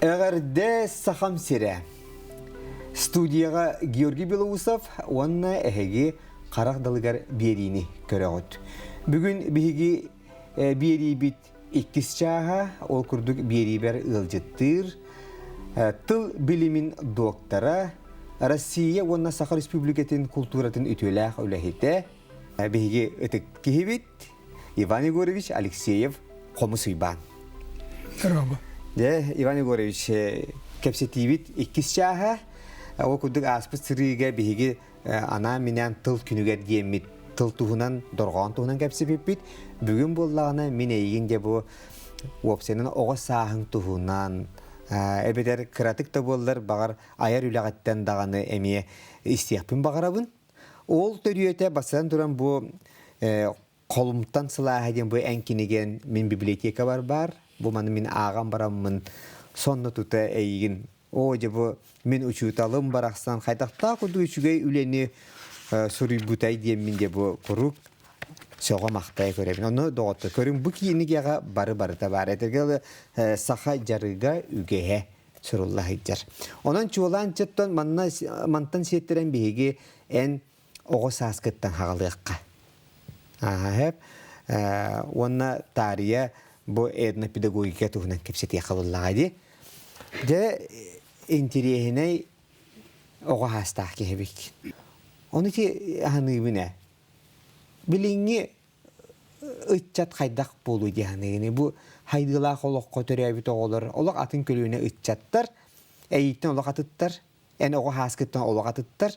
Эҕэрдэ Сахам сирэ! Студияҕа Георгий Белоусов уонна эһиги харах далыгар биэриини көрөҕүт. Бүгүн биһиги биэриибит иккис чааһа, ол курдук биэриибэр ыалдьыттыыр тыл билимин доктора, Россия уонна Саха Республикатын култууратын үтүөлээх үлэһитэ, биһиги ытык киһибит Иван Егорович Алексеев Хомус Уйбаан. Здорово. Дьэ, Иван Егорович, кэпсэтиибит иккис чааһа. Ол курдук ааспыт сырыыга биһиги анаан-минээн тыл күнүгэр диэммит тыл туһунан, дорҕоон туһунан кэпсэппиппит. Бүгүн буоллаҕына мин эйигин дьэ бу уопсайынан оҕо сааһыҥ туһунан, эбэтэр кыратык да буоллар баҕар айар үлэҕиттэн даҕаны эмиэ истиэхпин баҕарабын. Ол төрүөтэ бастатан туран бу Холумтан сылааһа диэн бу эн кинигэн мин библиотекабар баар. Бу маны мин ааҕан бараммын сонно тута эйигин оо дьэ бу мин учууталым барахсан хайдахтаах курдук үчүгэй үлэни суруйбутай диэммин дьэ бу куруук сөҕө-махтайа көрөбүн. Ону доҕоттор көрүҥ бу кинигэҕэ бары барыта баар. Этэргэ дылы саха дьарыга үгэһэ сурулла сылдьар. Онон чуолаан чоттон манна мантан сиэттэрэн биһиги эн оҕо сааскыттан хаҕалыахха. Ааһап уонна таарыйа бу этнопедагогика туһунан кэпсэтиэххэ буоллаҕа дии. Дьэ интириэһинэй оҕо саастаах киһибит. Ону ити аһыныыбын ээ. Билиҥҥи ыччат хайдах буолуо дии саныыгыный? Бу хайдыылаах олоххо төрөөбүт оҕолор олох атын көлүөнэ ыччаттар, эйииттэн олох атыттар, эн оҕо сааскыттан олох атыттар.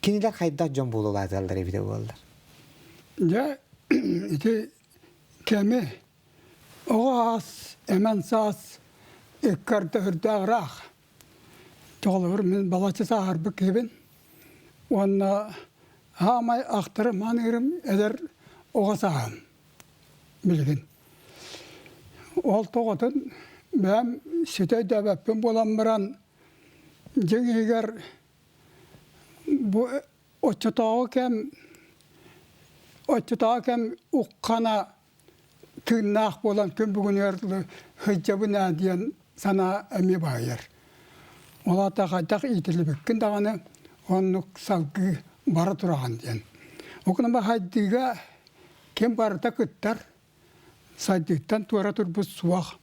Кинилэр хайдах дьон буола улааталлар эбитэ буоллар? Дьэ, ити кэми оҕо аас, эмэн саас ыккарда үрдээх ыраах. Тоҕолоһор мин балачча сааһырбыт киһибин. Уонна хаамай ахтарым, аныырым эдэр оҕо сааһым билигин. Ол тоҕотун бэйэм ситэ өйдөөбөппүн буолан баран дьиҥ иһигэр бу оччотооҕу кэм оччотооҕу кэм уххана тыыннаах буолан күн бүгүнүгэр дылы сылдьабын ээ диэн санаа эмиэ баайар. Ол аата хайдах иитиллибиккин даҕаны оннук салгыы бара тураҕын диэн. Ол гынан хайдыыга ким барыта кыттар, сайдыыттан туора турбут суох.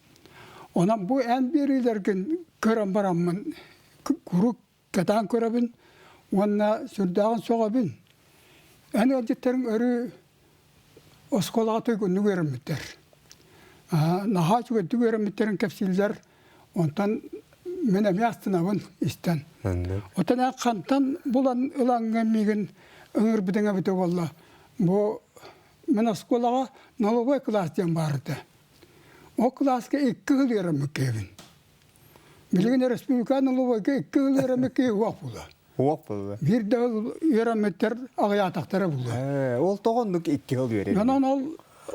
Онон бу эн биэриилэргин көрөн бараммын куруук кэтээн көрөбүн уонна сүрдээҕин сөҕөбүн. Эн ыалдьыттарыҥ өрүү оскуолаҕа туйгуннук үөрэммиттэр. Наһаа үчүгэйдик үөрэммиттэрин кэпсииллэр. Онтон мин эмиэ астынабын истэн. Оттон эн хантан булан ылаҥҥа миигин ыҥырбытыҥ эбитэ буолла. Бу мин оскуолаҕа наловой кылаас диэн баар этэ. Ол кылааска икки сыл үөрэммиккэбин. Билигин республика наловойга икки сыл үөрэммикки уох була. Уох була. Биир да сыл үөрэммиттэр аҕыйаатахтара була. Ол тоҕо оннук икки сыл үөрэммит? Онон ол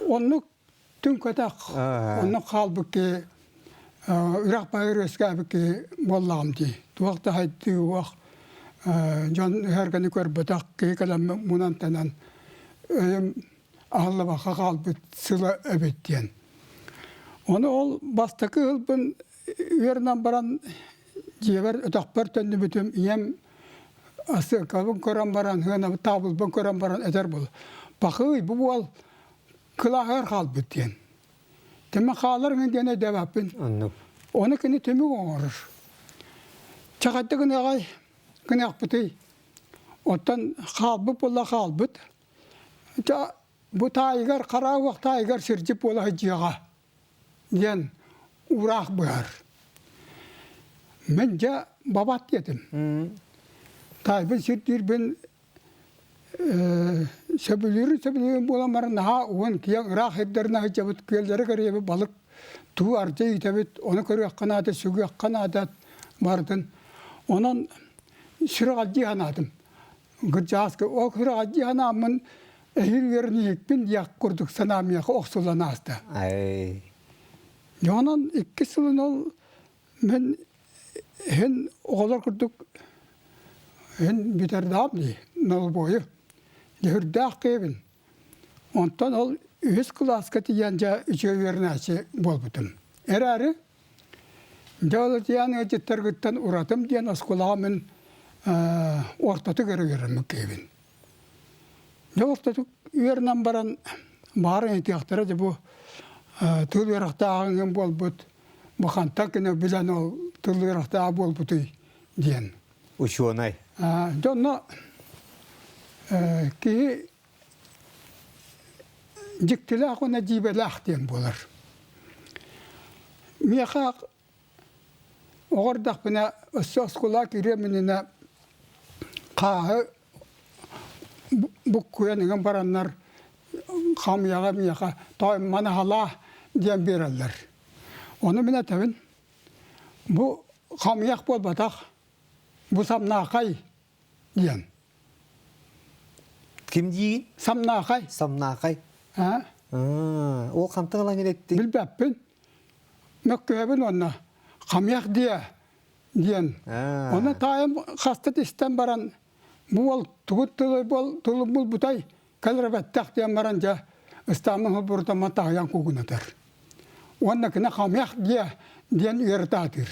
оннук түҥкэтэх, оннук хаалбыт киһи үрэх баһыгар үөскээбит киһи буоллаҕым дии. Туох да хайдыы уох дьон өһөргөнү көрбөтөх киһи кэлэн мунан-тэнэн өйүм аһыллыбакка хаалбыт сыла эбит диэн. Ону ол бастакы ылбын үөрэнэн баран дьиэбэр өтөхпөр төннүбүтүм ийэм асыакабын көрөн баран сыанабын таабылбын көрөн баран этэр буол пахыый бу буол кылааһыгар хаалбыт диэн Тимэ хаалар гын диэн өйдөөбөппүн. Оннук. Ону кини түмүк оҥорор. Чаҕайда гыныаҕай гыныахпытый. Оттон хаалбыт буолла хаалбыт. Бу таайыгар хара уох таайыгар сирдьит буола сылдьыаҕа диэн уураах быһар. Мин дьэ бабат диэтим. Таайбын сирдиирбин сөбүлүүрүн сөбүлүүрүн буолан баран наһаа уһун киэҥ ыраах сирдэринэ сылдьабыт күөллэри кэрийэбит балык туу ардьа иитэбит ону көрүөххэ наада сүгүөххэ наада барытын онон сүрэҕэлдьии санаатым кырдьаҕаска ол сүрэҕэлдьии санааммын эһиил үөрэниэхпин диэх курдук санаам миэхэ охсуллан ааста дьэ онон иккис сылын ол мин Иһин оҕолор курдук иһин бүтэрдэҕим дии, налобойу. Дьүһүрдээх киһибин. Онтон ол үһүс кылааска тиийэн дьэ үчүгэй үөрэнээччи буолбутум. Эрээри Дьэ, ыалдьыттаргыттан уратым диэн оскуолаҕа мин ортотук эрэ үөрэммит киһибин. Дьэ ортотук үөрэнэн баран баҕар ыйытыахтара дьэ бу тыл үөрэхтээҕиҥ буолбут, бу хантан гына билэн ол тыл үөрэхтээҕэ буолбутуй диэн. Учуонай. Дьэ онно киһи дьиктилээх уонна дьиибэлээх диэн буолар. Миэхэ оҕо эрдэхпинэ өссө оскуолаҕа киириэм иннинэ хааһы буккуйан иҥэн бараннар хамыйаҕа миэхэ тоой манаһалаа диэн биэрэллэр. Ону мин этэбин бу хамыйах буолбатах, бу самнаахай диэн. Ким диигин? Самнаахай. Самнаахай. Аа? Ол хантан ылан илэттиҥ? Билбэппин. Мөккүһэбин уонна хамыйах диэ диэн. Оны таайым хаста истэн баран бу уол тугут тылы бол тылы булбутай кэлрэбэттэх диэн баран дьэ ыстаамын холбурутамман таһыйан куугунатар. Уонна кини хамыйах диэ диэн үөрэтаатыыр.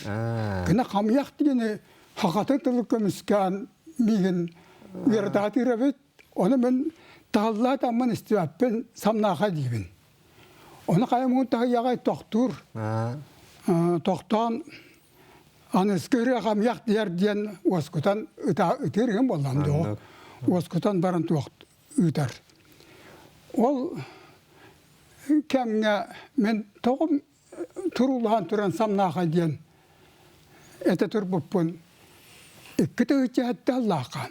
Кини хамыйах диэни хахатын тылы көмүскээн миигин үөрэтаатыыр эбит. Ону мин таһыллаат аммын истибэппин самнааха диибин. Ону хайа муҥун таһыйаҕай тохтуур. Тохтоон аныскы ырыа хамыйах диэр диэн уоскутан ытыыр иһин буоллам доо. Уоскутан баран туох ыытар. Ол кэмҥэ мин тоҕо туруулаһан туран самнаахай диэн этэ турбуппун икки тыһыынча сэттэ сыллаахха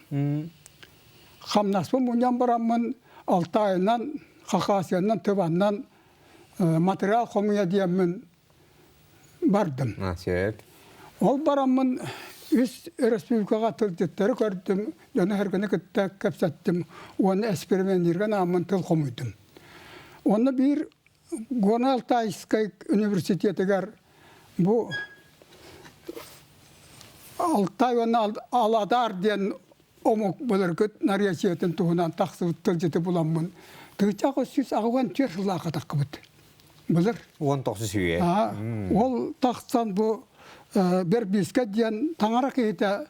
хамнаспын мунньан бараммын Алтайынан, Хакасиянан, Тываннан материал хомуйа диэммин бардым. Сөп. Ол бараммын үс республикаҕа тылдьыттары көрдүм, дьону-сэргэни кытта кэпсэттим уонна эксперименнииргэ анааммын тыл хомуйдум. Онно биир Горно-Алтайскай университетыгар бу Алтай уонна Аладар диэн омук былыргы наречиетын туһунан тахсыбыт тылдьыты буламмын тыычах 384 сыллаахха таххыбыт. Былыр. 19 үйэ. Ол тахсан бу Бербиискэ диэн таҥара киһитэ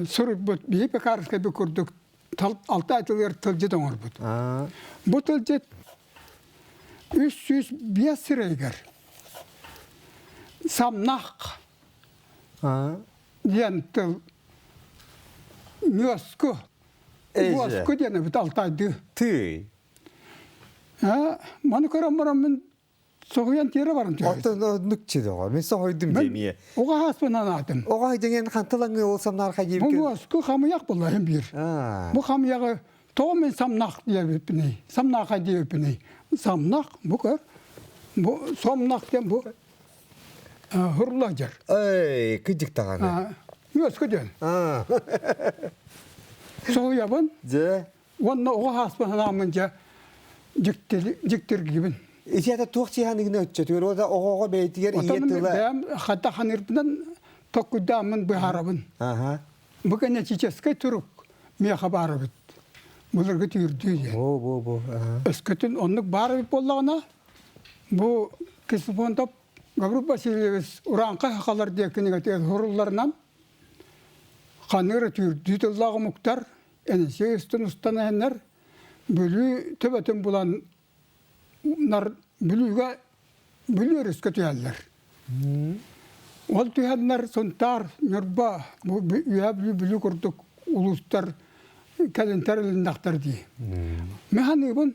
суруйбут биһи Пекарскай бу курдук алтай тылыгар тылдьыт оҥорбут. Бу тылдьыт 305 сирэйигэр самнах диэн тыл ньуоску уоску диэн эбит алтайдыы. Тыый. Маны көрөн баран мин соһуйан тиэрэ баран түһэбит. Оттон оннук доҕор. Мин соһуйдум диэмиэ. Оҕо ааспын анаатым. Оҕо дьиҥин хантылаҥы ол самнаарха диэбиккин. Бу уоску хамыйах буллаһым биир. Бу хамыйаҕы тоҕо мин самнах диэбиппиний? Самнааха диэбиппиний? Самнах бу көр. Бу сомнах диэн бу Хурла дьэр. Эй, кыдьык даҕаны. Үөскэ диэн. Соһуйабын. Дьэ. Уонна оҕо хааспын санааммын дьэ дьиктиргибин. Ити туох сиһаныгына өччөтүгэр ода оҕоҕо бэйэтигэр ийэ тыла. Бэйэм хата ханырбынан токкуйдааммын быһаарабын. Бу генетическэй турук миэхэ баар эбит. Былыргы түүрдүү диэн. Бу бу бу. Өскөтүн оннук баар эбит буоллаҕына, бу Ксенофонтов Гаврил Васильевич Урааҥхай сахалар диэн кинигэтигэр сурулларынан ханыыр түүрдүү тыллаах омуктар Энисей устун устан иһэннэр Бүлүү төбөтүн булан нар Бүлүүгэ Бүлүү өрүскэ түһэллэр. Ол түһэннэр Сунтаар, Ньурба, бу Үөһээ Бүлүү Бүлүү курдук улуустар кэлин тэрилиннэхтэр дии. Мин саныыбын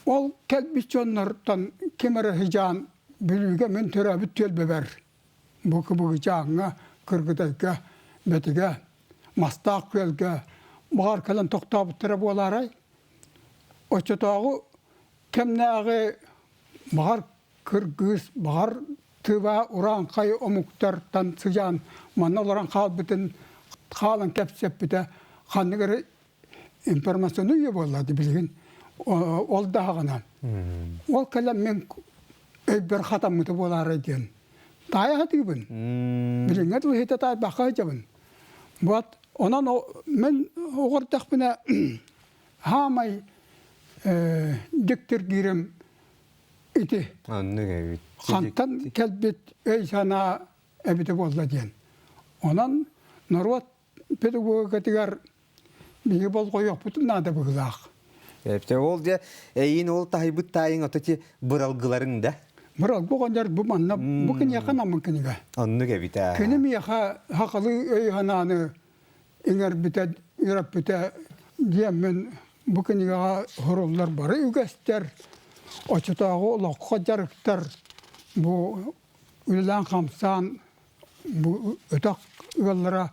Ол кэлбит дьоннортон ким эрэ сыдьаан Бүлүүгэ мин төрөөбүт түөлбэбэр бу Кыбыгычааҥҥа, Кыргыдайга, Бэтигэ, Мастаах күөлгэ баҕар кэлэн тохтообуттара буолаарай? Оччотооҕу кэмнээҕи баҕар кыргыыс, баҕар тыва урааҥхай омуктартан сыдьаан манна олорон хаалбытын хаалан кэпсэппитэ ханнык эрэ информационный үйэ буолла билигин ол даҕана ол кэлэн мин өйбөр хатаммыта буолаарай диэн таайа сатыыбын билиҥҥэ дылы ситэ таайбакка сылдьабын вот онон мин оҕордохпуна хаамай дьиктиргиирим ити Оннук эбит. Хантан кэлбит өй-санаа эбитэ буолла диэн. Онон норуот педагогикатыгар биһиги болҕойуохпутун наада быһыылаах. Эптэ ол дьэ эйин ол таһыйбыт таайыҥ ото ти быралгыларыҥ да? Быралгы оҕонньор бу манна бу киниэхэ наммын кинигэ. Оннук эбит аа. Кини миэхэ сахалыы өй-санааны иҥэрбитэ, үөрэппитэ диэммин бу кинигэҕэ суруллар бары үгэстэр, оччотооҕу олоххо дьарыктар бу үлэлээн-хамсаан бу өтөх ыаллара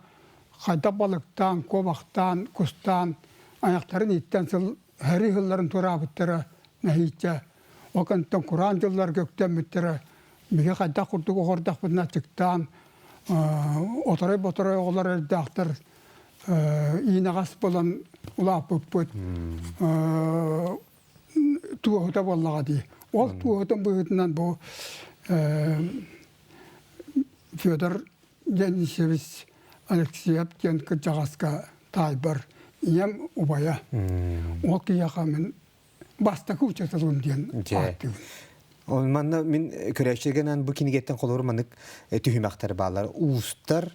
хайдах балыктаан, куобахтаан, кустаан айахтарын ииттэн сыл һэри сылларын туораабыттара нэһииччэ. Ол кэнниттэн кураан дьылларга үктэммиттэрэ биһи хайдах курдук оҕордохпутуна аччыктаан оторой-боторой оҕолор эрдээхтэр иинэҕэс буолан улааппыппыт туоһута буоллаҕа дии. Ол туоһутун быһыытынан бу Федор Денисович Алексеев диэн кырдьаҕаска таайбар ийэм убайа. Ол киһиэхэ мин бастакы учууталым диэн ааттыыбын. Ол манна мин көрөөччүгэнэн бу кинигэттэн холобур маннык түһүмэхтэр бааллар. Уустар,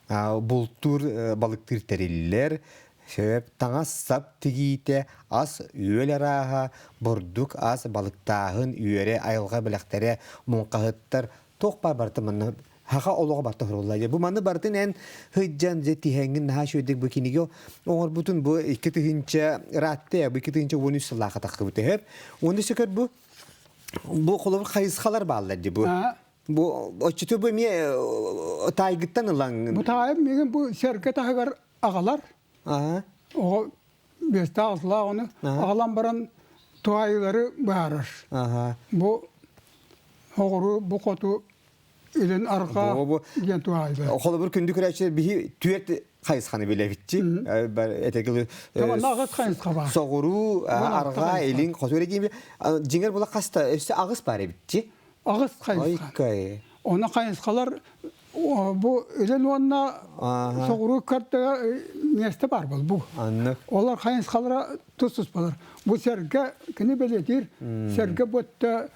бултуур, балыктыыр тэриллэр, сөп таҥас-сап тигиитэ, ас үөл арааһа, бурдук ас, балыктааһын, үөрэ, айылҕа бэлэхтэрэ, муҥхаһыттар, туох баар барыта манна хаха олоҕо барыта оһоруллар. Бу маны барытын эн сылдьан дьэ тиһэҥҥин наһаа үчүгэйдик бу кинигэ оҥорбутун бу 2000 ыраатта бу 2013 сыллаахха тахсыбыт өһөп. Уонна сөкөр бу бу холобур хайысхалар бааллар дии бу. Бу оччоту бу эмиэ таайгыттан ылаҥ. Бу таайым миигин бу сэргэ таһыгар аҕалар. Оҕо биэстээх алталаах ону аҕалан баран туһаайыылары быһаарар. Бу оҕуру бу хоту илин арҕаа диэн туһаайда. Холобур күндү көрөөччүлэр биһи түөрт хайысханы билэбитчи. Этэгил аҕыс хайысха бар. Соҕуруу, арҕаа, илин, хоту эрэ дьиҥэр була хаста өссө аҕыс бар эбитчи. Аҕыс хайысха. Оны хайысхалар бу илин уонна соҕуруу картага миэстэ бар бол бу. Олар хайысхалара тус-туспалар. Бу сэргэ кини бэлиэтиир сэргэ буотта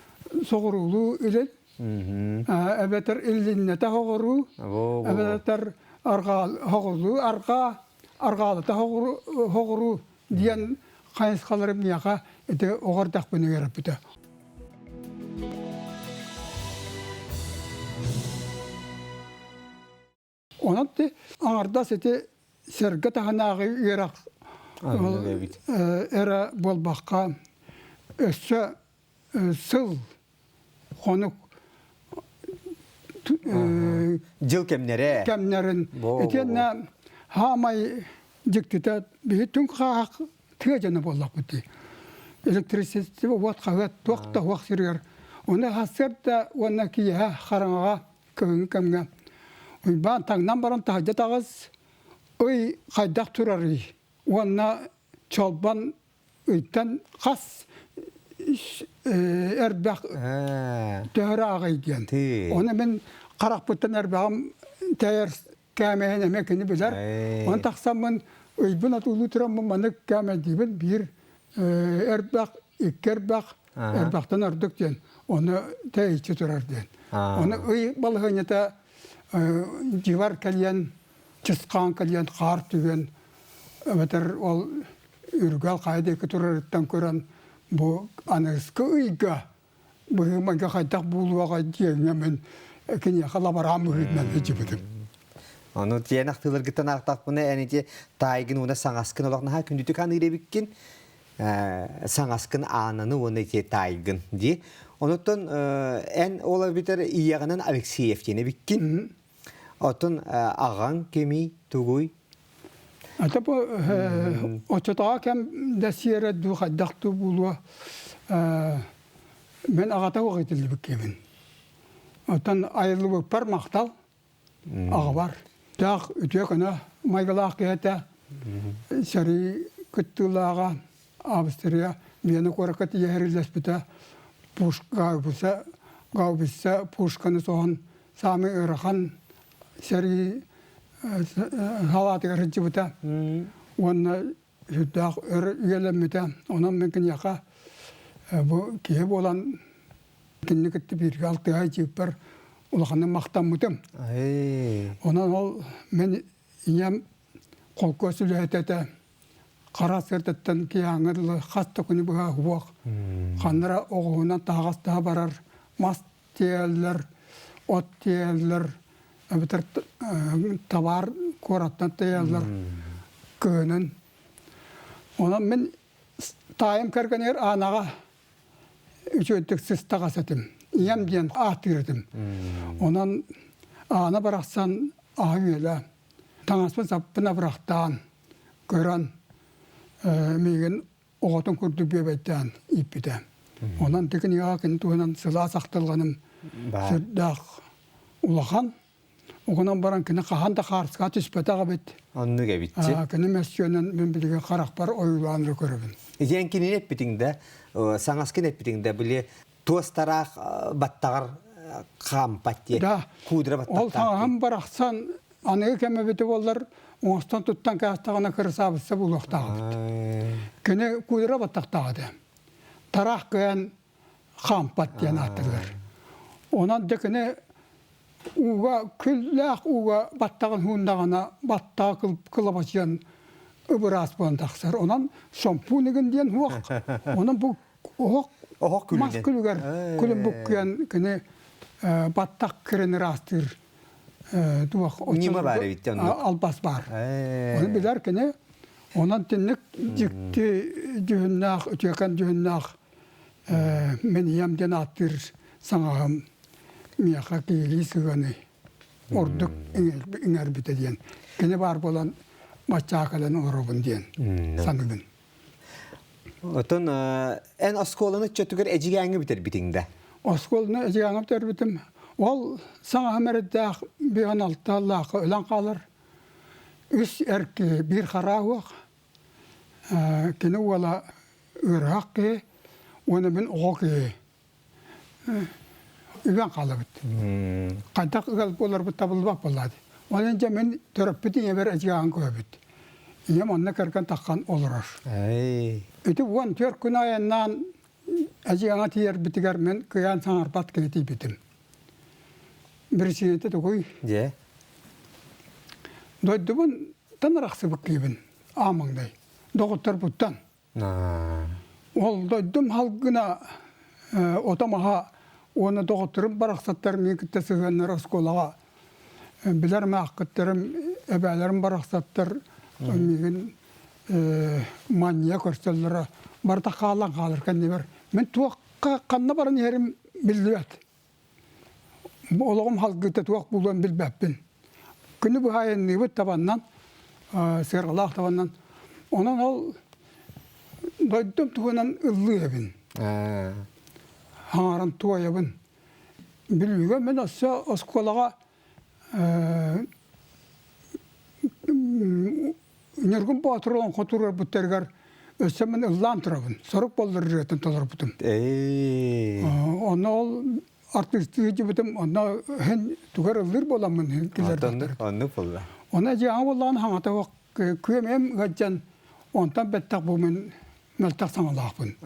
соҕуруулуу илин эбэтэр иллиннэтэ соҕуруу эбэтэр арҕаа соҕуруу арҕаа арҕаалата соҕуруу диэн хайысхалары миэхэ ити оҕо эрдэхпинэ үөрэппитэ. Онон аҥардас ити сэргэ таһынааҕы үөрэх эрэ буолбакка өссө сыл хонук дьыл кэмнэрэ кэмнэрин итиэннэ хаамай дьиктитэ биһи түҥ хааһах тыа дьоно буоллахпыт дии электричество уот хаһыат туох да суох сиригэр уонна сарсыарда уонна киэһэ хараҥаҕа кыһыҥҥы кэмҥэ Уйбаан таҥнан баран таһырдьа таҕыс ый хайдах турарый уонна чолбон ыйтан хас эрбэх төһөрө ааҕый диэн. Ону мин харахпыттан эрбэҕим тэйэр кээмэйин эмиэ кини билэр. Оны тахсаммын ыйбын атуулуу тураммын маннык кээмэйдиибин биир эрбэх, икки эрбэх, эрбэхтэн ордук диэн ону тэйиччи турар диэн. Ону ый балаһыанньата дьыбар кэлиэн, чысхаан кэлиэн, хаар түһүөн эбэтэр ол үргэл хайа диэки турарыттан көрөн бу аныгыскы ыйга быһыы-майгы хайдах буолуоҕа диэҥҥэ мин киниэхэ лабораан быһыытынан сылдьыбытым. Ону тиэн ахтыыларгыттан аахтахпына эн ити таайгын уонна саҥаскын олох наһаа күндүтүк аныыр эбиккин. Саҥаскын аананы уонна ити таайгын дии. Онуттан эн ол эбитэр ийэҕинэн Алексеев диэн эбиккин. Оттон аҕаҥ кимий, тугуй? Ата бу оччотооҕу кэм да сиэрэ дуу хайдах дуу буолуо мен аҕата уох итиллибиккиэбин. Оттон айыллыбыппар махтал аҕабар. Таах үтүө көнө майгылаах киһи этэ. Сэрии кыттыылааҕа Австрия Вена куоракка тиийэ Пушка гаубица пушканы соһон саамай ыарахан сэрии салаатыгар сылдьыбыта уонна сүрдээх өр үйэлэммитэ. Онон мин киниэхэ бу киһи буолан Кинини кытта бииргэ алтыһа дьиэппэр улаханнык махтаммытым. Онон ол мин ийэм холкуос үлэһитэ этэ. Хара сырдыттан киһааҥҥа дылы хас да күнү быһа уһуох. Ханна эрэ оҕуһунан таһаҕас таһа барар, мас тиэйэллэр, от тиэйэллэр, эбэтэр табаар куораттан тиэйэллэр кыһынын. Онон мин таайым кэргэнигэр Аанаҕа үчүгэйдик сыстаҕас этим. Ийэм диэн ааттыыр этим. Онон Аана барахсан аһа-үөлэ таҥаспын саппын абырахтаан, көрөн миигин оҕотун курдук бүөбэйдээн ииппитэ. Онон ити кинигэҕэ кини туһунан сылаас ахтылҕаным сүрдээх улахан. Угунан баран кини хаһан да хаарыска түспэтэх эбит. Оннук эбитчи. Кини мөссүөнүн мин билигин харахпар ойуулаан эрэ көрөбүн. Итиэн кинини эппитиҥ да, саҥаскын эппитиҥ да, били туос тараах баттаҕар хаампат диye. Да. Куудра баттахтаах. Ол саҥаһым барахсан аныгы кэм эбитэ буоллар оҥостон туттан каастаҕына кырасаабысса буолуохтаах эбит. Кини куудра баттахтаах этэ. Тараах кыайан хаампат диэн ааттыыллар. Онон да кини ууга күллээх ууга баттаҕын ууннаҕына баттаҕа кылабачыйан ыбыраас буолан тахсар. Онон шампунь игин диэн уох. Онон бу оһох Оһох мас күлүнэн. күлүгэр күлүн буккуйан кини баттах кирин ыраастыыр туох Ньыма баар эбит оннук. албас баар. Ону билэр кини онон тинник дьикти дьүһүннээх, үтүөкэн дьүһүннээх Мин ийэм диэн ааттыыр саҥаһым миэхэ киһилии сыһыаны ордук иҥэрбитэ диэн. Кини баар буолан баччаа кэлэн олоробун диэн саныыбын. Отон эн оскуоланы чөтүгэр Эдьигээҥҥэ бүтэрбитиҥ да? Оскуоланы Эдьигээҥҥэ бүтэрбитим. Ол саҥаһым эрэйдээх биэн алталаахха өлөн хаалар. Үс эр киһи, биир хараа уох. Кини уола ыарыһах киһи уонна мин оҕо киһи үгэн хаалабыт. Хайдах ыал буоларбыт табыллыбат буоллаа дии. Ол иһин дьэ мин төрөппүт ийэбэр эдьигээҕин көрөбүт. Ийэм онно кэргэн таххан олорор. Ити 14 күн айаннаан Эдьигээҥҥэ тиийэрбитигэр мин кыайан саҥарбат киһи тиийбитим. Биричиинэтэ тугуй? Дьэ. Дойдубун тан арахсыбыт киһибин аамаҥдай доҕотторбуттан. Ол дойдум халгына ото-маһа уонна доҕотторум барахсаттар миин кытта сыһыаннар оскуолаҕа билэр маахкыттарым, эбээлэрим барахсаттар миигин манньыйа көрсөллөрө барыта хаалан хаалар кэннибэр мин туохха ханна баран иһэрим биллибэт. Олоҕум халгыта туох буолуон билбэппин. Күнү быһа айанныыбыт табаннан, сыарҕалаах табаннан. Онон ол дойдум туһунан ыллыы эбин. Хаҥаран туойабын. Бүлүүгэ мин өссө оскуолаҕа Ньургун Боотур олоҥхо туруорбуттарыгар өссө мин ыллаан турабын. Сорук боллор ырыатын толорбутум. Онно ол артыыстыы сылдьыбытым, онно һин тугар ыллыыр буоламмын һин киллэрбиттэр. Оннук буолла. Онно дьиэҕэ буоллаҕына хаҥата күөм-эм ыалдьан, онтон бэттэх бу мин мөлтөх саҥалаахпын.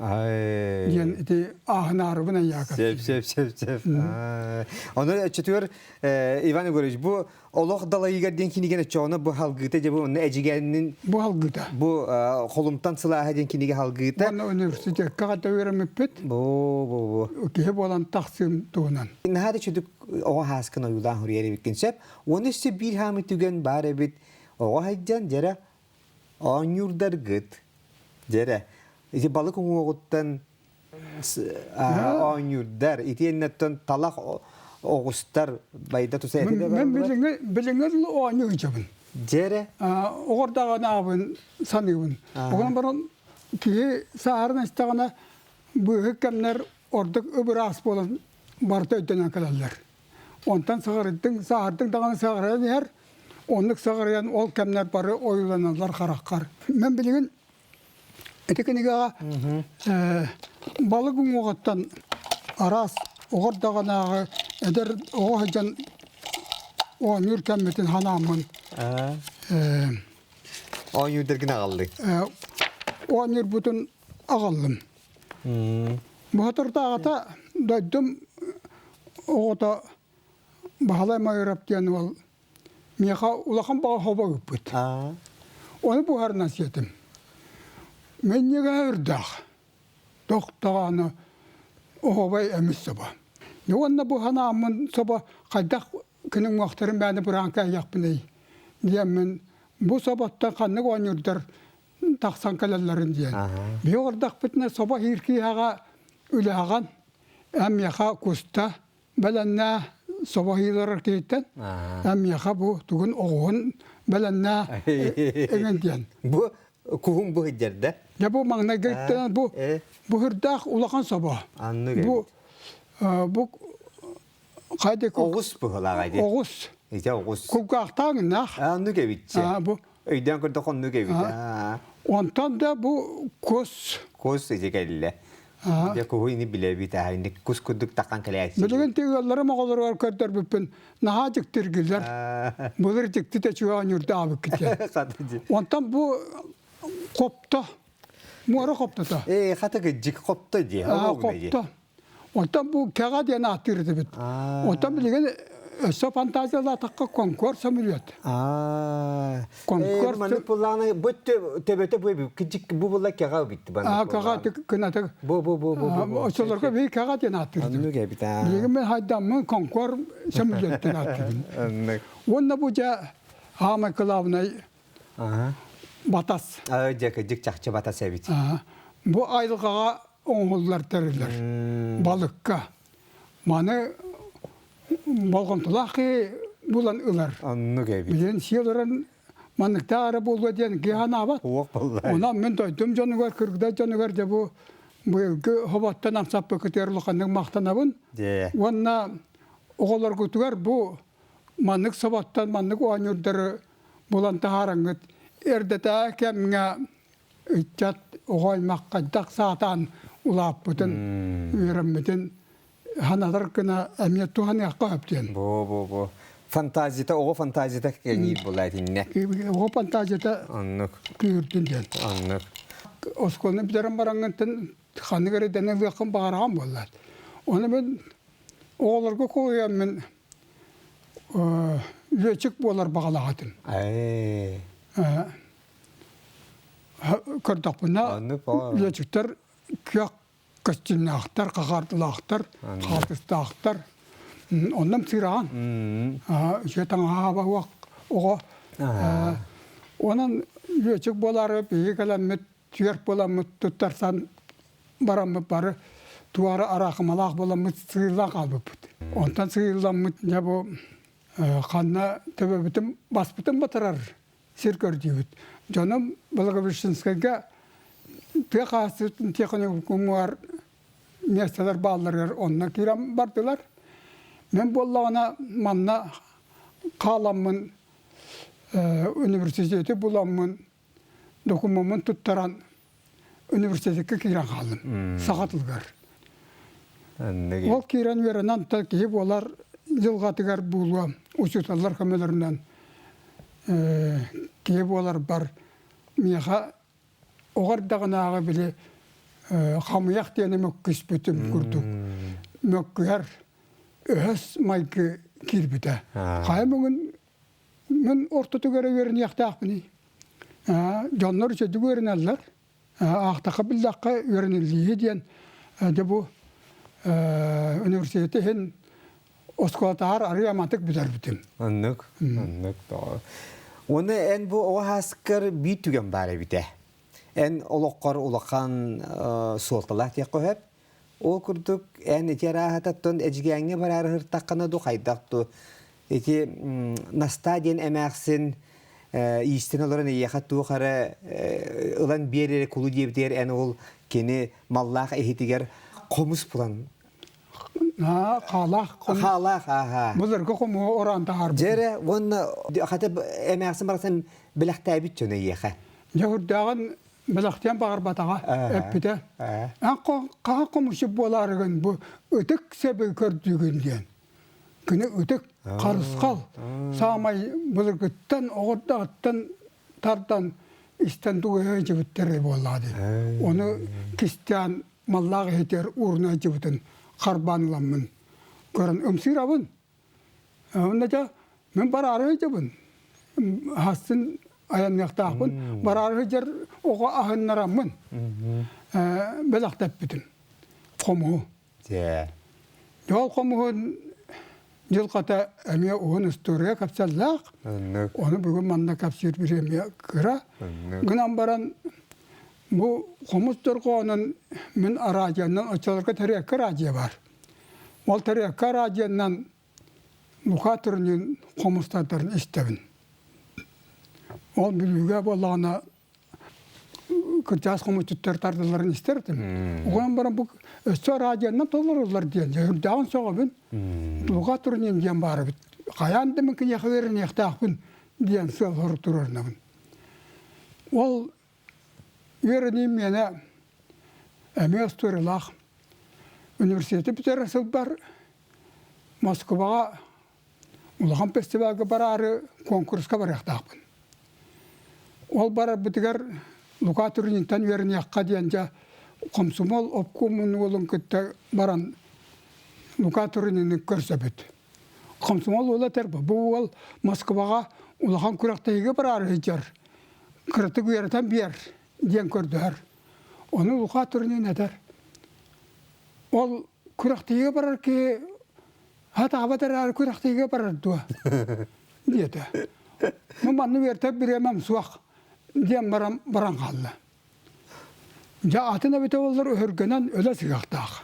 Диэн ити ааһынаарыбын айаакап. Сөп, сөп, сөп, сөп. Ону өччөтүгэр Иван Егорович, бу Олох далайыгар диэн кинигэни оччоҕуна бу халгыыта дьэ бу онно Эдьигээннин Бу халгыыта. Бу Холумтан сылааһа диэн кинигэ халгыыта. Уонна университекка хата үөрэммиппит. Бу бу бу. Киһи буолан тахсыым туһунан. Наһаа да чүдүк оҕо хааскын ойуулаан хуруйар эбиккин сөп. Уонна өссө биир хаамы түгэн баар эбит. Оҕо хайдьан дьэрэ оонньуурдаргыт. Дьэрэ ити балык уҥуоҕуттан оонньуурдар итиэннэттэн талах оҕустар байда туса этэ Мен билиҥҥи билиҥҥи дылы оонньуу сылдьабын. Дьэрэ Оҕордоҕун аабын саныыбын. Оҕон баран киһи сааһыран истэҕинэ быыһык кэмнэр ордук ыбыраас буолан барыта өйдөнөн кэлэллэр. Онтон саҕарыйдыҥ, сааһырдыҥ даҕаны саҕарыйан иһэр, оннук саҕарыйан ол кэмнэр бары ойууланаллар хараххар. Мен билигин Ити кинигэҕэ балык уҥуоҕуттан араас оҕор даҕанааҕы эдэр оҕо сылдьан оонньуур кэммитин ханааммын Оонньуурдаргын аҕаллыҥ. Оонньуурбутун аҕаллым. Бу соторутааҕыта дойдум оҕото Баһылай Майырап диэн уол миэхэ улахан баҕа хобо ыыппыт. Ону буһарынан сиэтим. Минньигэһэ үрдээх. Тохтоҕону оһобой эмис собо. Уонна бу санааммын собо хайдах күн уҥуохтарын бэйэни быраан кээһиэхпиний диэммин бу соботтон ханнык оонньуурдар тахсан кэлэллэрин диэн. Биһи олордохпутуна собо иир киһиэхэ үлэҕэн эн миэхэ куста бэлэннээ собо иилэрэр киһиттэн эн миэхэ бу тугун оҕуһун бэлэннээ эҥин диэн. Бу куһун бу сылдьар Дьэ бу маҥнайгыттан бу бу хырдаах улахан собо. Бу бу хайда Оҕус быһылааҕай дии. Оҕус. Ити оҕус. Кулгаахтааҥнаах. Оннук эбитчи. Бу өйдөөн көрдөх оннук эбит. Онтон да бу кус. Кус ити кэллэ. Дьэ куһу ини билэбит аа ини кус курдук таххан кэлээччи. Билигин тыгалларым оҕолоругар көрдөрбүппүн наһаа дьиктиргилэр. Былыр дьикти тэчүгэ оонньуурдаабыккыт диэн. Онтон бу хопто муора хоптото. Ээ хата кыдьык хопто дии. Хопто. Оттон бу кэҕэ диэн ааттыыр этибит. Оттон билигин өссө фантазиялаатахха конкор самолет. Конкор маннык буллааны бу төбөтө бу кыдьык бу була кэҕэ битти баннык. Кэҕэ кынаты. Бу бу бу бу бу. Очолорго би кэҕэ диэн ааттыыр. Оннук эбит аа. Билигин мен хайдаммын конкор самолет диэн ааттыыбын. Уонна бу дьэ аамай кылаабынай батас. Дьэ кыдьык чахчы батас эбит. Бу айылҕаҕа оҥоһуллар тэриллэр балыкка. Маны болҕомтолоох киһи булан ылар. Оннук эбит. Билигин сиэл ыран манныктаах эрэ буолуо диэн киһи санаабат. Онон мин дойдум дьонугар, кыргыдай дьонугар дьэ бу быйылгы хоботтон амсаппыкытыгар улаханнык махтанабын. Уонна оҕолоргутугар бу маннык соботтон маннык оонньуурдары булан таһаараңҥыт эрдэтээ кэмҥэ ыччат оҕо аймах хайдах саатаан улааппытын, үөрэммитин санатар гына эмиэ туһаныахха сөп диэн. Бу бу бу фантазията оҕо фантазията кэҥиир буолла итиннэ. Оҕо фантазията Оннук. күүһүрдүн диэн. Оннук. Оскуоланы бүтэрэн бараҥҥыттан ханнык эрэ идэни ылыаххын баҕараҕын буоллаат. Ону мин оҕолорго куһуйан мин лүөчүк буолар баҕалаах этим. Ээ. Көрдөхпүнэ лүөчүктэр күөх көстүүмнээхтэр, хахаардылаахтар, хаалтыстаахтар. Оннум сыраан. Үчүгэй таҥаһа уох оҕо. Онон лүөчүк буолаары биһиги кэлэммит түөрт буоламмыт туттарсан бараммыт бары туора араахымалаах буоламмыт сыыллан хаалбыппыт. Онтон сыылламмыт дьэ бу ханна төбөбүтүн баспытын батарар сир көрдүүбүт. Дьонум Благовещенскайга тыа хаһаайыстыбатын техникумугар миэстэлэр баалларыгар онно киирэн бардылар. Мен буоллаҕына манна хааламмын университети буламмын докумуоммун туттаран университекка киирэн хааллым саха тылыгар. Ол киирэн үөрэнэн киһи буолар дьылҕатыгар буолуо учууталлар көмөлөрүнэн киһи буоларбар миэхэ оҕо эрдэҕинээҕи били хамыйах диэни мөккүспүтүм курдук мөккүһэр өһөс майгы киирбитэ. Хайа муҥун Мин ортотугар үөрэниэхтээхпиний. Дьоннор үчүгүйдүк үөрэнэллэр. Аахтахха биллэххэ үөрэниллииһи диэн дьэ бу университеты иһин оскуолатааҕар арыый аматык бүтэрбитим. Оннук, оннук. Уонна эн бу оҕо сааскар биир түгэн баар эбитэ. Эн олоххор улахан суолталаах диэххэ сөп. Ол курдук эн ити арааһататтан Эдьигээҥҥэ бараары сыртаххына ду хайдах ду ити Настаа диэн эмээхсин иистэн олорон эйиэхэ туох эрэ ылан биэр эрэ кулу диэбитигэр эн ол кини маллаах иһитигэр хомус булан хаалаах хаалаах ааха былыргы хомуһу ороон таһаарбыт дьэ уонна хата эмээхсин барахсан бэлэхтээбит дьоно эйиэхэ дьэ үрдээҕин бэлэхтиэн баҕарбатаҕа эппитэ эн хаһан хомусчут буолаарыгын бу ытык сэби көрдүүгүн диэн кини ытык харысхал саамай былыргыттан оҕордоҕуттан тардан истэн тугу сылдьыбыттар буоллаҕа дии ону кистээн маллаах иһитигэр ууруна сылдьыбытын харбаан ыламмын. Көрөн ымсыырабын. Онно дьэ мин бараары сылдьабын. Хастын айанныахтаахпын. Бараары сылдьар оҕо аһыннараммын бэлэхтэппитим. Хомуһу. Дьэ. Дьол хомуһун дьылҕата эмиэ уһун устуоруйа кэпсэллээх. Ону бүгүн манна кэпсиир бириэмийэ кыра. Гынан баран бу хомус дорҕоонун мин араадьыйанан оччолорго тэриэккэ араадьыйа баар. Ол тэриэккэ араадьыйанан Лука Турнин хомустардарын истэбин. Ол Бүлүүгэ буоллаҕына кырдьаҕас хомусчуттар тардылларын истэр этим. Уган баран бу өссө радионан толоруллар диэн үрдээҕин сөҕөбүн. Лука Турнин диэн баар эбит. Хайаан да мин киниэхэ үөрэниэхтээхпин диэн сыал-сорук туруорунабын. Ол үөрэниим миэнэ эмиэ остуоруйалаах. Университеты бүтэрэр сылбар Москваҕа улахан фестивальга бараары куонкуруска барыахтаахпын. Ол барарбытыгар Лука Турнинтан үөрэниэххэ диэн дьэ хомсомуол обкомун уолун кытта баран Лука Турнины көрсөбүт. Хомсомуол уола этэр бу уол Москваҕа улахан күрэхтэһиигэ бараары сылдьар, кыратык үөрэтэн биэр диэн көрдөһөр. Ону Лука Турнин этэр. Ол күрэхтэһиигэ барар киһи хатаабат эрээри күрэхтэһиигэ барар дуо диэтэ. Ну манна үөртэр бириэмэм суох диэн баран баран хаалла. Дьэ атын эбитэ буоллар өһүргэнэн өлө сыһыахтаах.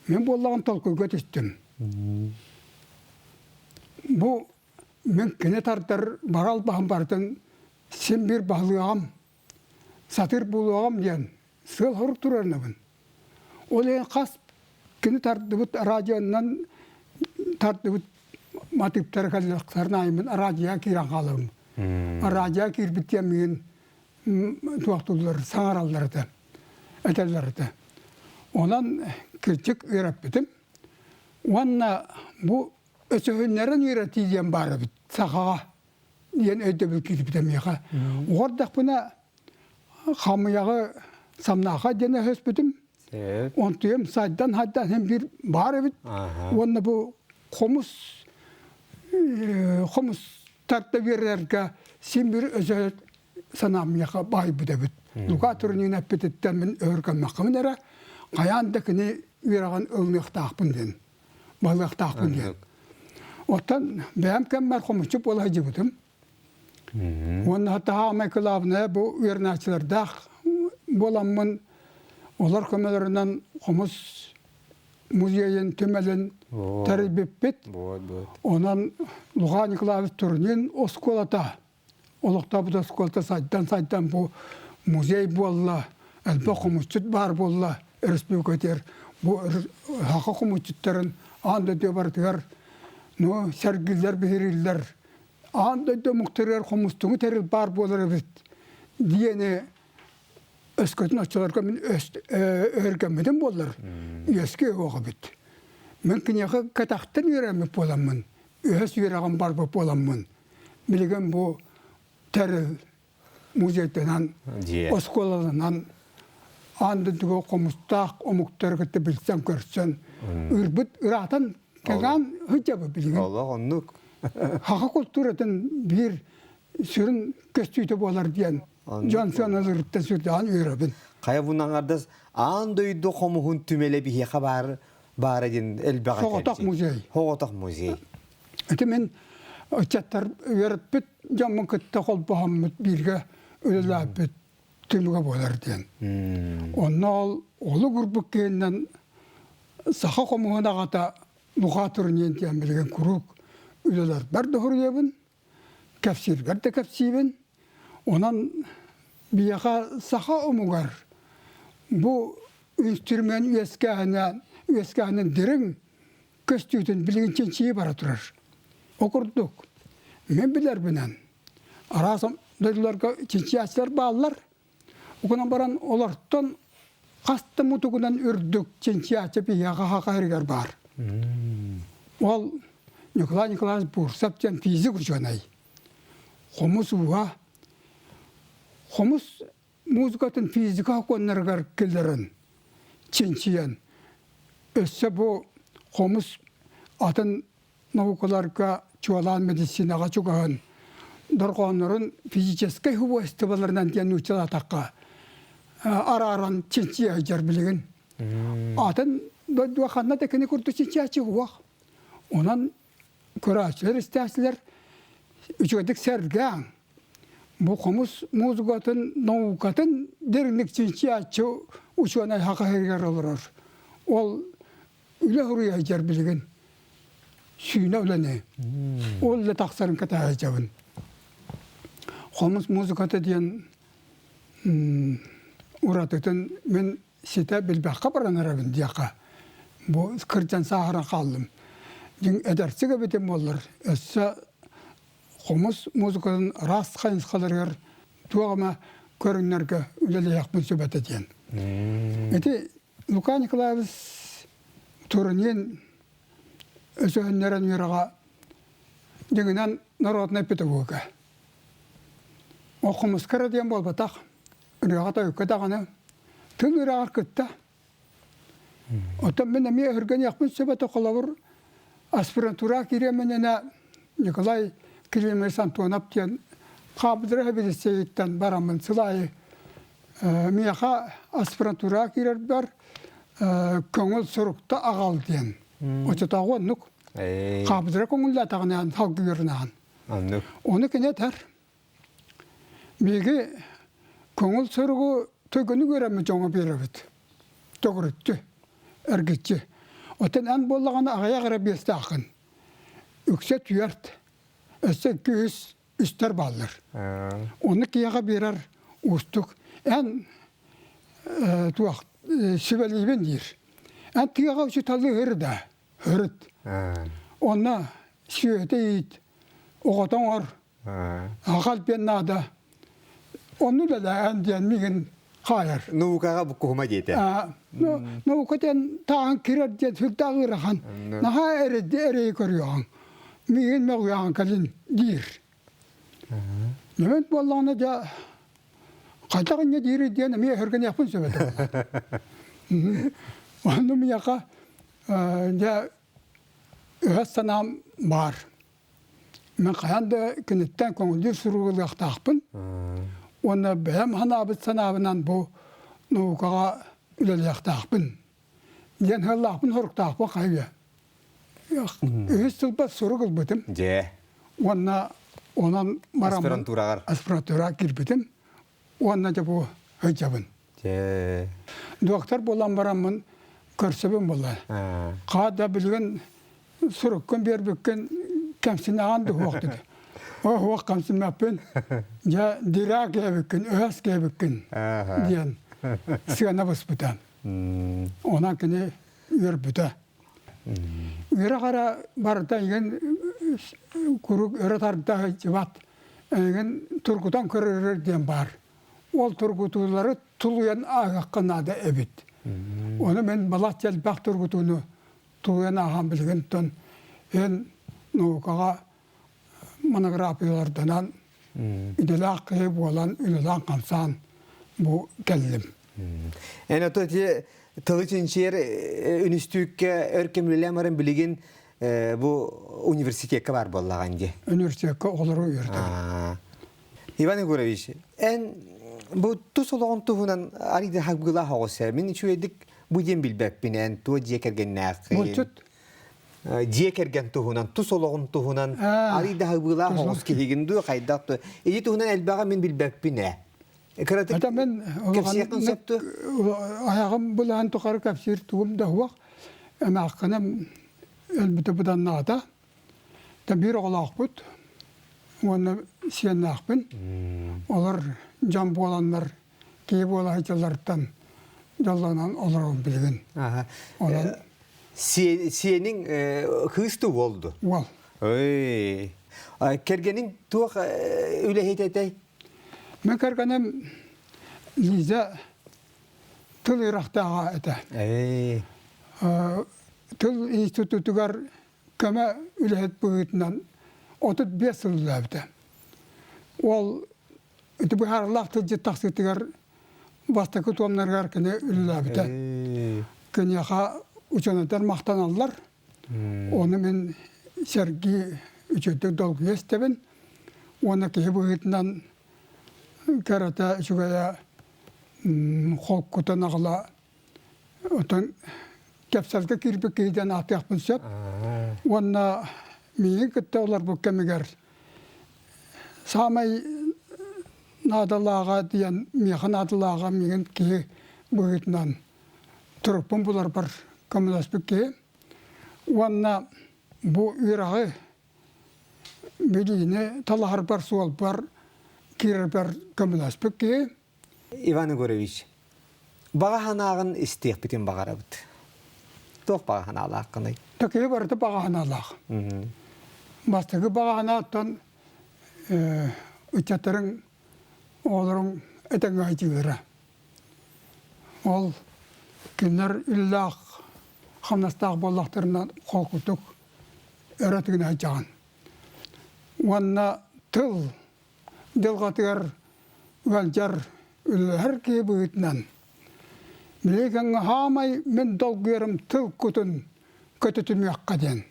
Мин буоллаҕым толкуйга түстүм. Бу мин кини тардар барал баһын барытын син биир баһылыаҕым, сатыыр буолуоҕум диэн сыал-сорук туруорунабын. Ол иһин хас кини тардыбыт радионан тардыбыт матыыптара кэллэхтэрин аайыммын радиоҕа киирэн хаалабын. Радиоҕа киирбит диэн миигин туохтууллар, саҥараллар этэ, этэллэр этэ. Онон кырдьык үөрэппитим. Уонна бу өсөһүннэрин үөрэтии диэн баар эбит сахаҕа диэн өйдөбүл киирбитэ миэхэ. Уҕардахпына хамыйаҕы самнааха диэн өһөспүтүм. Онтуйум сайдан-хайдан син биир баар эбит. Уонна бу хомус хомус тарта биэрэргэ син биир өсө санаам миэхэ баайбыт эбит. Лука Турнин эппититтэн мин өһүргэммэххимин эрэ, хайаан да кини үөрэҕин ылыныахтаахпын диэн, баһылыахтаахпын диэн. Оттон бэйэм кэммэр хомусчу буола сылдьыбытым. Уонна таһаамай кылаабынайа бу үөрэнээччилэрдээх буоламмын, олор көмөлөрүнэн хомус музейын түмэлин тэрийбиппит. Онон Луха Николаевич Турнин оскуолата, олохтообут оскуолата сайдан-сайдан бу музей буолла, элбэх хомусчут баар буолла республикатыгар. Бу саха хомусчуттарын аан дойду барытыгар ну, сэргиллэр, биһирииллэр. Аан дойду омуктарыгар хомустуҥу тэрил баар буолар эбит диэни өскөтүн оччолорго мин өһүргэммитим буоллар үөскүө суох эбит. Мин киниэхэ кэтэхтэн үөрэммит буоламмын, үһэс үөрэҕим барбыт буоламмын, билигин бу тэрил музейданан, оскуолаланан аан дойдуга хомустаах омуктары кытта билсэн көрсөн, ырбыт ыраатан кэҥээн сылдьабыт билигин. Олох оннук. Саха култууратын биир сүрүн көстүүтэ буолар диэн дьон сыаналыырыттан сүрдээҕин үөрэбин. Хайа бу аҥардас аан дойду хомуһун түмэлэ биһиэхэ баар баара диэн элбэх Соҕотох музей. Соҕотох музей. Ити мин ыччаттар үөрэппит дьоммун кытта холбоһоммут бииргэ үлэлээбит түмүгэ буолар диэн. Онно ол олук урбук киһинэн саха хомуһун аҕата Луха Турнин диэн билигин куруук үлэлэрбэр да суруйабын, кэпсиирбэр да кэпсиибин. Онон биһиэхэ саха омугар бу инструмент үөскээһинэ үөскээһинин дириҥ көстүүтүн билигин чинчийии бара турар. Ол курдук, мин билэрбинэн, араас дойдуларга чинчийээччилэр бааллар. Угунан баран олортон хас да мутугунан үрдүк чинчийээччи биһиэхэ хаха баар. Ол Николай Николаевич Бурсов диэн физик учуонай. Хомус ууһа. Хомус музыкатын физика сокуоннарыгар киллэрэн, чинчийэн, өссө бу Хомус атын наукаларга чуолаан медицинаҕа чугаһын дорҕооннорун физическэй свойстволарынан диэн нууччалаатахха арааран чинчийэ сылдьар билигин. Атын дойдуга ханна да кини курдук чинчийээччи суох. Онон көрөөччүлэр, истээччилэр үчүгэйдик сэргээҥ. Бу хомус музыкатын, наукатын дириҥник чинчийээччи учуонай саха сиригэр олорор. Ол үлэ суруйа сылдьар билигин. Сүүнэ үлэни. Ол үлэ тахсарын кэтэһэ сылдьабын. Хомус музыката диэн уратытын мин ситэ билбэххэ баран эрэбин диэххэ. Бу кырдьан сааһыран хааллым. Дьиҥ эдэрсик эбитим буоллар, өссө хомус музыкатын араас хайысхаларыгар туох эмэ көрүҥнэргэ үлэлиэхпин сөп этэ диэн. Ити Лука Николаевич Турунин өсөһүннэрэн үөрэҕэ дьиҥинэн народнай педагога. Ол хомуска эрэ диэн буолбатах, ырыаҕа-тойукка даҕаны тыл үөрэҕэр кытта. Оттон мин эмиэ өһүргэниэхпин сөп этэ, холобур, аспирантура киириэм иннинэ Николай Климович Антонов диэн хаапыдыра сэбиэдиссэйиттэн бараммын сыл аайы миэхэ аспирантура киирэрбэр көҥүл сурукта аҕал диэн. Оччотооҕу оннук. Хаапыдыра көҥүллээтэҕинэ салгыырынаан. Оннук. Ону кини этэр. Биһиги көҥүл суругу төгүнү үөрэммит дьоҥҥо биэрэбит. Төгүрүччү, эргиччи. Оттон эн буоллаҕына аҕыйах эрэ биэстээххин. Үксэ түөрт, өссө 2-3 үстэр бааллар. Ону киһиэхэ биэрэр уустук. Эн туох сүбэлиибин диир. Эн тыаҕа учууталлыы ыһыр да, ырыт. Онно сүөһүтэ иит, оҕото оҥор, аҕал диэн наада. Онну үлэлээн диэн миигин хаайар. Наукаҕа буккуһума диэтэ. Наука диэн тааһын кирэр диэн сүрдээх ыарахан. Наһаа эрэйи көрүөҕүҥ. Миигин мөҕүөҕүҥ кэлин диир. Нөмөт буоллаҕына дьэ хайдах инньэ диирий диэн эмиэ өһүргэниэхпин сөп этэ. Онну миэхэ дьэ өһөс санаам баар. Мин хайаан да киниттэн көҥүллүүр суругу ылыахтаахпын. Уонна бэйэм санаабыт санаабынан бу наукаҕа үлэлиэхтээхпин диэн сыаллаахпын-соруктаахпын хайыа. Үһүс сылбар сурук ылбытым. Дьэ. Уонна онон бараммын Аспирантураҕар. аспирантураҕа киирбитим. Уонна дьэ бу сылдьабын. Дьэ. Доктор буолан бараммын көрсөбүн буолла. Хаа да билигин суруккун биэрбиккин кэмсинэҕин да суох диде. О суох кэмсиммэппин. Дьэ дираа кээбиккин, өһөс кээбиккин диэн сыана быспыта. Онон кини үөрбүтэ. Үөрэх эрэ барыта эйигин куруук өрө тарда сылдьыбат. Эйигин тургутан көрөрөр диэн баар. Ол тургутуулары тулуйан ааһыахха наада эбит. Ону мин балачча элбэх тургутууну тулуйан ааһан билигин тон эн наукаҕа монографияларданан идэлээх киһи буолан үлэлээн-хамсаан бу кэллим. Эн ото ити тылы чинчийэр үнүстүүккэ өр кэмлэлээн баран билигин бу университекка бар буоллаҕын дии. Университекка оҕолору үөрдэбин. Иван Егорович, эн бу тус олоҕун туһунан арыйда хаггылаах оҕус Мин үчүгэйдик бу диэн билбэппин эн туо дьиэ кэргэннээххин. Булчут Дьиэ кэргэн туһунан, тус олоҕун туһунан арыйда хаггылаах оҕус киһигин дуу хайдах дуу. Ити туһунан элбэҕи мин билбэппин ээ. Кыратык Это мен кэпсиэххин сөп дуо? Айаҕым былаан тухары кэпсиир тугум да суох. Эмээххиним өлбүтэ быданнаата. Та биир оҕолоохпут уонна сиэннээхпин. Олор дьон буоланнар, киһи буола сылдьалларыттан дьоллонон олоробун билигин. Онон Сиэниҥ кыыс дуу уол дуу? Уол. Ой. Кэргэниҥ туох үлэһит этэй? Мин кэргэним Лиза тыл үөрэхтээҕэ этэ. Тыл институтугар көмө үлэһит быһыытынан 35 сыл үлэлээбитэ. Ол ити быһаарылаах тылдьыт тахсыытыгар бастакы туомнарыгар кини үлэлээбитэ. Киниэхэ учуонайдар махтаналлар. Ону мин сэргии үчүгэйдик долгуйа истэбин уонна киһи быһыытынан кэрэтэ үчүгэйэ холкутан аҕала отон кэпсэлгэ киирбит киһи диэн ааттыахпын сөп. Уонна миигин кытта олорбут кэмигэр саамай наадалааҕа диэн миэхэ наадалааҕа миигин киһи быһыытынан турукпун буларбар көмөлөспүт киһи. Уонна бу үөрэҕи билиини талаһарбар суолбар киирэрбэр көмөлөспүт киһи. Иван Егорович, баҕа санааҕын истиэхпитин баҕарабыт. Туох баҕа санаалааххыный? Такие барыта баҕа санаалаах. Бастакы баҕа санааттан ыччаттарыҥ, оҕолоруҥ этэҥҥэ айтыылара. Ол кинилэр иллээх, хамнастаах буоллахтарына холкутук өрө тыына сылдьаҕын. Уонна тыл дьылҕатыгар ыалдьар, үлэлэһэр киһи быһыытынан билигин хаамай мин долгуйарым тыл кутун көтүтүмүөххэ диэн,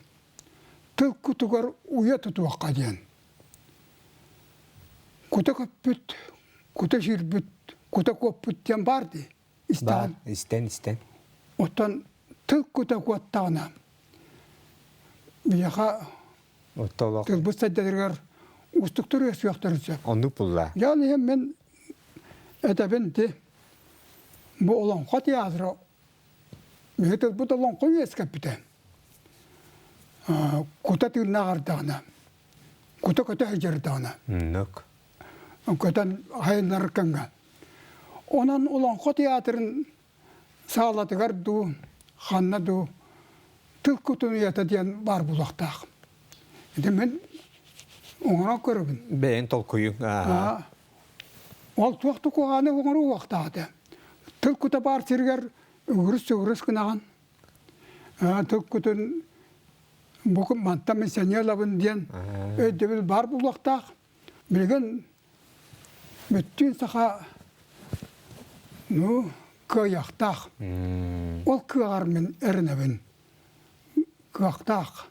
тыл кутугар уйа тутуохха диэн. Кута көппүт, кута сүүрбүт, кута куоппут диэн баар дии. Истэҕин? Истэн, истэн. Оттон тыл кута куоттаҕына биһиэхэ тылбыт сайдарыгар уустуктар үөскүөхтэрин сөп. Оннук булла. Дьон иһин мин этэбин ти бу олоҥхо театра биһи тылбыт олоҥхо үөскэппитэ. Кута тыыннааҕардаҕына, кута көтө сылдьардаҕына. Оннук. Көтөн айаннар кэмҥэ. Онон Олоҥхо театрын саалатыгар дуу, ханна дуу тыл кутун уйата диэн баар буолуохтаах. Ити мин оҥорон көрөбүн. Бэйэҥ толкуйуҥ. Ол туох да куһаҕаны оҥоруу уохтаах этэ. Тыл кута баар сиригэр үгүрүс-сүгүрүс гынаҕын. Тыл кутун бу мантан мин сэниэ ылабын диэн өйдөбүл баар буолуохтаах. Билигин бүттүүн саха ну кыайыахтаах. Ол кыаҕар мин эрэнэбин. Кыахтаах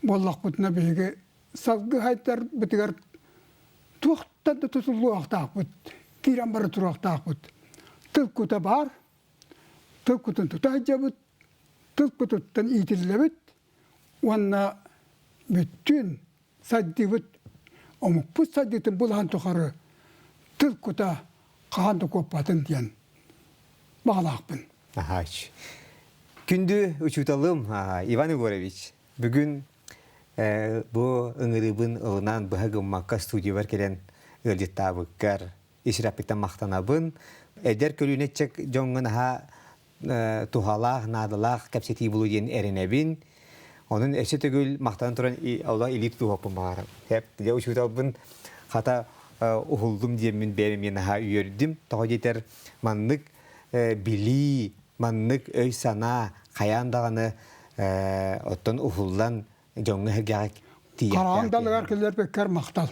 буоллахпытына биһиги салгыы хайдарбытыгар туохтан да тутуллуохтаахпыт, киирэн бара туруохтаахпыт. Тыл кута баар, тыл кутун тута сылдьабыт, тыл кутуттан иитиллэбит уонна бүттүүн сайдыыбыт омукпут сайдыытын булаһын тухары тыл кута хаһан да куоппатын диэн баҕалаахпын. Аһаач. Күндү учууталым Иван Егорович, бүгүн бу ыҥырыыбын ылынан быһа гыммакка студиябар кэлэн ыалдьыттаабыккар ис сүрэхпиттэн махтанабын. Эдэр көлүөнэ дьоҥҥо наһаа туһалаах, наадалаах кэпсэтии булуу диэн эрэнэбин. Онон өссө төгүл махтанан туран олох илии тутуһуохпун баҕарабын. Хэп, дьэ учууталбын хата уһуллум диэммин бэйэм эмиэ наһаа үөрдүм. Тоҕо диэтэр маннык билии, маннык өй-санаа хайаан даҕаны оттон уһуллан дьоҥҥо-сэргэҕэ тиийиэхтээх. Хараҕыҥ далыгар киллэрбиккэр махтал.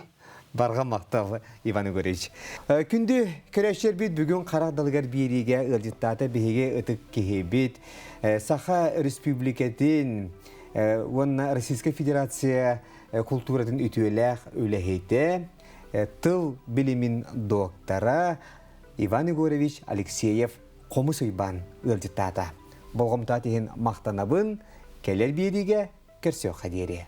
Барҕа махтал, Иван Егорович. Күндү көрөөччүлэрбит бүгүн харах далыгар биэриигэ ыалдьыттаата биһиги ытык киһибит, Саха Республикатын уонна Российскай Федерация култууратын үтүөлээх үлэһитэ, тыл билимин доктора Иван Егорович Алексеев Хомус Уйбаан ыалдьыттаата. Болҕомтоот иһин махтанабын, кэлэр биэриигэ көрсүөххэ диэри.